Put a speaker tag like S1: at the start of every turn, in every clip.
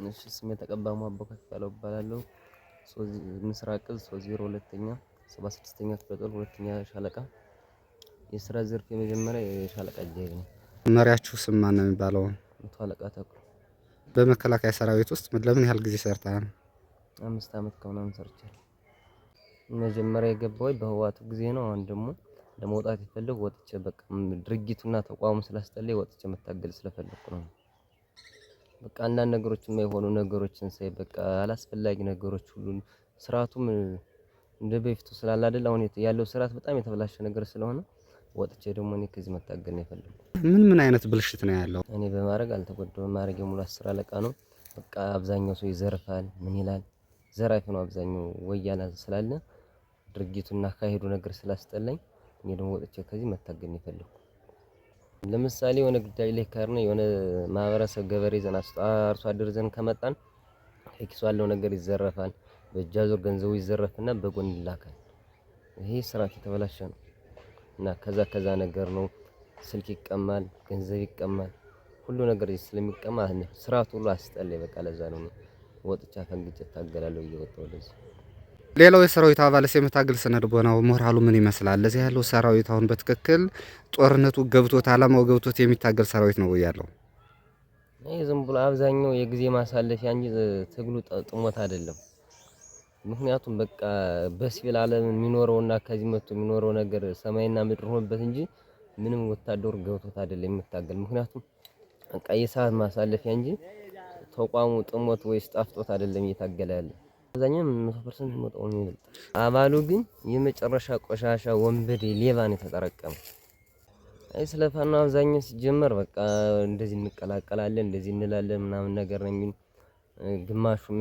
S1: እሺ ስሜ ተቀባ ሟቦ ከፍ ያለው እባላለሁ። ምስራቅ እዝ 302ኛ 76ኛ ክፍለ ጦር ሁለተኛ ሻለቃ። የስራ ዘርፍ የመጀመሪያ የሻለቃ አጃቢ ነው።
S2: መሪያችሁ ስም ማን ነው የሚባለው?
S1: መቶ አለቃ ተክሉ።
S2: በመከላከያ ሰራዊት ውስጥ ለምን ያህል ጊዜ ሰርተሃል?
S1: 5 ዓመት ከምናምን ሰርቻለሁ። መጀመሪያ የገባሁት በህወሓቱ ጊዜ ነው። አሁን ደግሞ ለመውጣት የፈለጉ ወጥቼ በቃ ድርጊቱና ተቋሙ ስላስጠላኝ ወጥቼ መታገል ስለፈለኩ ነው። በቃ አንዳንድ ነገሮች የማይሆኑ ነገሮችን ሳይ በቃ አላስፈላጊ ነገሮች ሁሉ ስርዓቱም እንደ በፊቱ ስላለ አይደል አሁን ያለው ስርዓት በጣም የተበላሸ ነገር ስለሆነ ወጥቼ ደግሞ እኔ ከዚህ መታገል ነው የፈለኩት።
S2: ምን ምን አይነት ብልሽት ነው ያለው?
S1: እኔ በማድረግ አልተጎዳሁም። ማድረግ የሙሉ 10 አለቃ ነው። በቃ አብዛኛው ሰው ይዘርፋል። ምን ይላል? ዘራፊ ነው አብዛኛው ወያላ ስላለ ድርጊቱና አካሄዱ ነገር ስላስጠላኝ እኔ ደግሞ ወጥቼ ከዚህ መታገል ነው የፈለኩት። ለምሳሌ የሆነ ጉዳይ ላይ ከርነ የሆነ ማህበረሰብ ገበሬ ዘን አርሶ አደር ዘን ከመጣን ከኪሱ ያለው ነገር ይዘረፋል። በእጅ አዙር ገንዘቡ ይዘረፍና በጎን ይላካል። ይሄ ስርዓት የተበላሸ ነው። እና ከዛ ከዛ ነገር ነው ስልክ ይቀማል፣ ገንዘብ ይቀማል፣ ሁሉ ነገር ስለሚቀማ ስርዓቱ ሁሉ አስጠላኝ። በቃ ለዛ ነው ወጥቼ አፈንግጬ እታገላለሁ እየወጣሁ ወደዚህ።
S2: ሌላው የሰራዊት አባልስ የመታገል ስነ ልቦናው ሞራሉ ምን ይመስላል? ለዚህ ያለው ሰራዊት አሁን በትክክል ጦርነቱ ገብቶት አላማው ገብቶት የሚታገል ሰራዊት ነው ወይ ያለው?
S1: ይሄ ዝም ብሎ አብዛኛው የጊዜ ማሳለፊያ እንጂ ትግሉ ጥሞት አይደለም። ምክንያቱም በቃ በሲቪል ዓለም የሚኖረውና ከዚህ መጥቶ የሚኖረው ነገር ሰማይና ምድር ሆኖበት እንጂ ምንም ወታደሩ ገብቶት አይደለም የሚታገል። ምክንያቱም በቃ የሰዓት ማሳለፊያ እንጂ ተቋሙ ጥሞት ወይስ ጣፍጦት አይደለም እየታገለ ያለ። አብዛኛው 100% የሚወጣው ነው የሚበልጥ። አባሉ ግን የመጨረሻ ቆሻሻ ወንበዴ ሌባ ነው የተጠረቀመው። አይ ስለ ፋኖ አብዛኛው ሲጀመር በቃ እንደዚህ እንቀላቀላለን እንደዚህ እንላለን ምናምን ነገር ነው የሚል። ግማሹም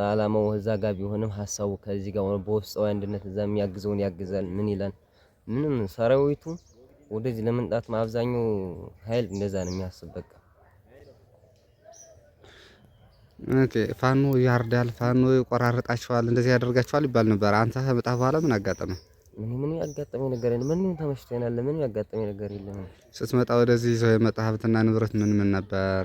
S1: አላማው እዛ ጋር ቢሆንም ሀሳቡ ከዚህ ጋር ሆኖ በውስጣዊ አንድነት እዛ የሚያግዘውን ያግዛል። ምን ይላል? ምንም ሰራዊቱ ወደዚህ ለመምጣት አብዛኛው ኃይል እንደዛ ነው የሚያስብ በቃ።
S2: Okay፣ ፋኖ ያርዳል፣ ፋኖ ይቆራርጣቸዋል፣ እንደዚህ ያደርጋቸዋል ይባል ነበር። አንተ ከመጣህ በኋላ ምን አጋጠመ?
S1: ምን ያጋጠመኝ ነገር የለም። ምንም ተመችቶኛል። ምንም ያጋጠመኝ ነገር የለም።
S2: ስትመጣ ወደዚህ ይዘው የመጣ ሀብትና ንብረት ምን ምን ነበር?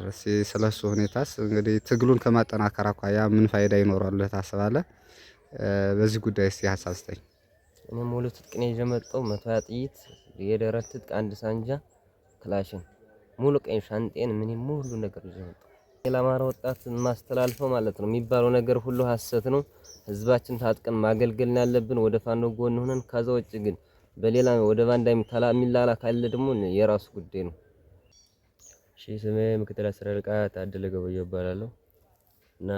S2: ስለሱ ሁኔታስ እንግዲህ ትግሉን ከማጠናከር አኳያ ምን ፋይዳ ይኖረዋል ብለህ ታስባለህ? በዚህ ጉዳይ እስቲ ሀሳብ ስጠኝ።
S1: እኔ ሙሉ ትጥቅ ነው ይዤ የመጣው 120 ጥይት፣ የደረት ትጥቅ፣ አንድ ሳንጃ፣ ክላሽን፣ ሙሉ ቀኝ ሻንጤን ምን ሙሉ ነገር ይዤ መጣሁ። ለአማራ ወጣት ማስተላልፈው ማለት ነው የሚባለው ነገር ሁሉ ሀሰት ነው። ህዝባችን ታጥቀን ማገልገል ነው ያለብን፣ ወደ ፋኖ ጎን ሆነን። ከዛ ውጭ ግን በሌላ ወደ ባንዳ የሚላላ ካለ ደግሞ የራሱ ጉዳይ ነው።
S3: እሺ ስሜ ምክትል አስር አለቃ ታደለ ገበየሁ እባላለሁ። እና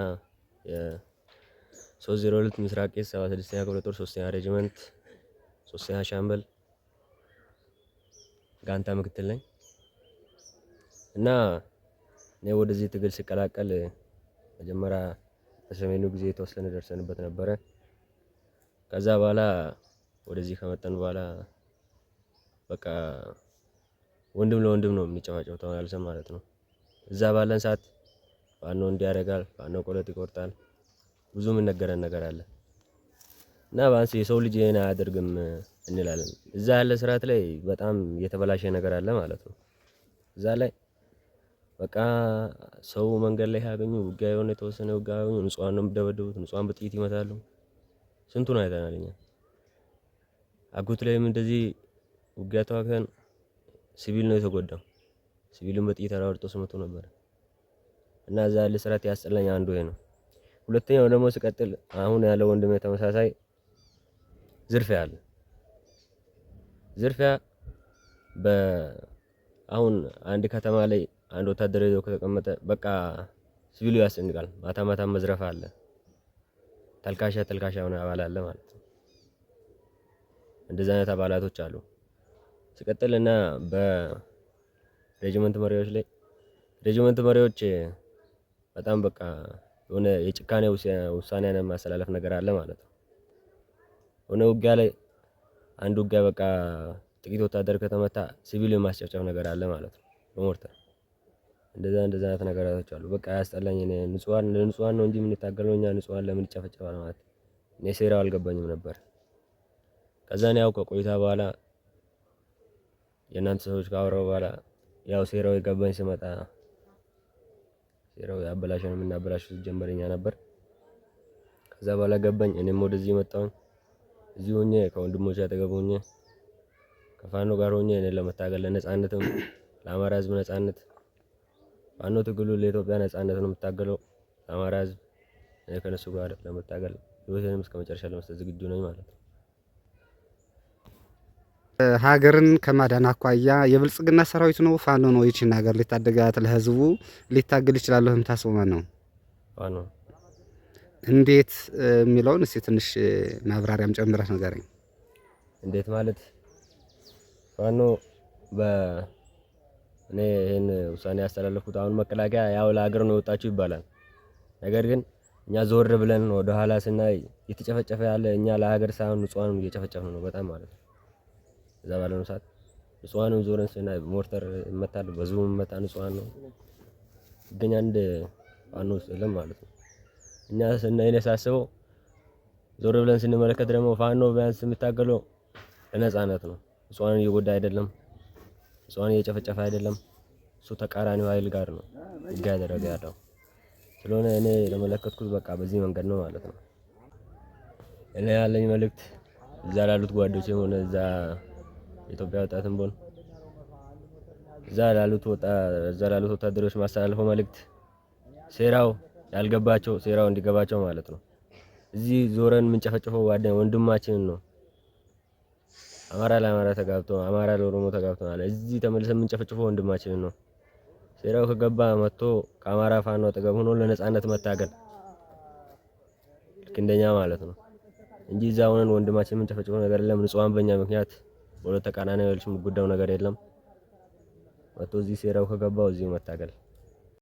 S3: የ302 ምስራቅ እዝ 76ኛ ክፍለ ጦር 3ኛ ሬጅመንት 3ኛ ሻምበል ጋንታ ምክትል ነኝ። እና እኔ ወደዚህ ትግል ስቀላቀል መጀመሪያ በሰሜኑ ጊዜ የተወሰነ ደርሰንበት ነበረ። ከዛ በኋላ ወደዚህ ከመጣን በኋላ በቃ ወንድም ለወንድም ነው የሚጨፋጨፈው ተመላልሰን ማለት ነው። እዛ ባለን ሰዓት ፋኖ እንዲህ ያደርጋል፣ ፋኖ ቆለጥ ይቆርጣል፣ ብዙ የምንነገረን ነገር አለ። እና ባንስ የሰው ልጅ ይሄን አያደርግም እንላለን። እዛ ያለ ስርዓት ላይ በጣም የተበላሸ ነገር አለ ማለት ነው። እዛ ላይ በቃ ሰው መንገድ ላይ ያገኙ ውጊያ የሆነ የተወሰነ ውጊያ ያገኙ ንጹሃን ነው የሚደበደቡት፣ ንጹሃን በጥይት ይመታሉ። ስንቱን አይተናል እኛ። አጎት ላይም እንደዚህ ውጊያ ተዋግተን ሲቪል ነው የተጎዳው። ሲቪሉን በጥይት አራርጦ ስመቱ ነበር። እና እዛ ያለ ስርዓት ያስጠላኝ አንዱ ይሄ ነው። ሁለተኛው ደግሞ ስቀጥል አሁን ያለው ወንድሜ ተመሳሳይ ዝርፊያ አለ። ዝርፊያ በአሁን አንድ ከተማ ላይ አንድ ወታደር ይዞ ከተቀመጠ በቃ ሲቪሉ ያስጨንቃል። ማታ ማታ መዝረፍ አለ። ተልካሻ ተልካሻ የሆነ አባል አለ ማለት ነው። እንደዚህ አይነት አባላቶች አሉ። ሲቀጥል እና በሬጅመንት መሪዎች ላይ ሬጅመንት መሪዎች በጣም በቃ የሆነ የጭካኔ ውሳኔ ማስተላለፍ ነገር አለ ማለት ነው። የሆነ ውጊያ ላይ አንድ ውጊያ በቃ ጥቂት ወታደር ከተመታ ሲቪል የማስጨፍጨፍ ነገር አለ ማለት ነው። በሞርተር እንደዛ እንደዛ አይነት ነገራቶች አሉ። በቃ ያስጠላኝ። እኔ ንጹሃን ለንጹሃን ነው እንጂ የምንታገለው እኛ ንጹሃን ለምን ይጨፈጨፋል ማለት እኔ ሴራው አልገባኝም ነበር። ከዛ እኔ ያው ከቆይታ በኋላ የእናንተ ሰዎች ካወራሁ በኋላ ያው ሴራው የገባኝ ስመጣ ሴራው ያበላሸን የምናበላሸው ሲጀመር እኛ ነበር። ከዛ በኋላ ገባኝ። እኔም ወደዚህ መጣሁኝ። እዚህ ሆኜ ከወንድሞቼ አጠገብ ሆኜ ከፋኖ ጋር ሆኜ እኔ ለመታገል ለነጻነትም ለአማራ ሕዝብ ነጻነት ፋኖ ትግሉ ለኢትዮጵያ ነጻነት ነው የምታገለው። ለአማራ ሕዝብ እኔ ከነሱ ጋር ለመታገል ህይወቴንም እስከ መጨረሻ ለመስጠት ዝግጁ ነኝ ማለት ነው።
S2: ሀገርን ከማዳን አኳያ የብልጽግና ሰራዊት ነው ፋኖ ነው ይችን ሀገር ሊታደጋት ለህዝቡ ሊታገል ይችላል የምታስበው ማን ነው?
S3: ፋኖ።
S2: እንዴት የሚለውን እስኪ ትንሽ ማብራሪያም ጨምረህ ንገረኝ።
S3: እንዴት ማለት ፋኖ በእኔ ይሄን ውሳኔ ያስተላለፍኩት አሁን መከላከያ ያው ለሀገር ነው የወጣችሁ ይባላል። ነገር ግን እኛ ዞር ብለን ወደ ኋላ ስናይ እየተጨፈጨፈ ያለ እኛ ለሀገር ሳይሆን ንጹሃኑን እየጨፈጨፍን ነው በጣም ማለት ነው። እዛ ባለነው ሰዓት ንጹሃኑን ዞረን ስናይ ሞርተር ይመታል፣ በዙ ይመታ ንጹሃን ነው ይገኛ አንድ ፋኖ ውስጥ የለም ማለት ነው። እኛ ስናይ እኔ ሳስበው ዞር ብለን ስንመለከት ደግሞ ፋኖ ቢያንስ የሚታገለው ለነጻነት ነው። ንጹሃንን እየጎዳ አይደለም፣ ንጹሃንን እየጨፈጨፈ አይደለም። እሱ ተቃራኒው ኃይል ጋር ነው ውጊያ ያደረገ ያለው ስለሆነ እኔ የተመለከትኩት በቃ በዚህ መንገድ ነው ማለት ነው። እኔ ያለኝ መልእክት እዛ ላሉት ጓዶች ሆነ እዛ የኢትዮጵያ ወጣትም ቦን እዛ ላሉት ወታደሮች ማስተላለፈው መልእክት ሴራው ያልገባቸው ሴራው እንዲገባቸው ማለት ነው። እዚህ ዞረን የምንጨፈጭፈው ወንድማችንን ነው። አማራ ለአማራ ተጋብቶ አማራ ለኦሮሞ ተጋብቶ ማለት እዚህ ተመልሰን የምንጨፈጭፈው ወንድማችንን ነው። ሴራው ከገባ መጥቶ ከአማራ ፋኖ አጠገብ ሆኖ ለነጻነት መታገል ልክ እንደኛ ማለት ነው እንጂ እዛ ሆነን ወንድማችን የምንጨፈጭፈው ነገር የለም። ንጹሃን በእኛ ምክንያት በሁለት ተቃራኒ ኃይሎች የሚጎዳው ነገር የለም። መጥቶ እዚህ ሴራው ከገባው እዚሁ መታገል።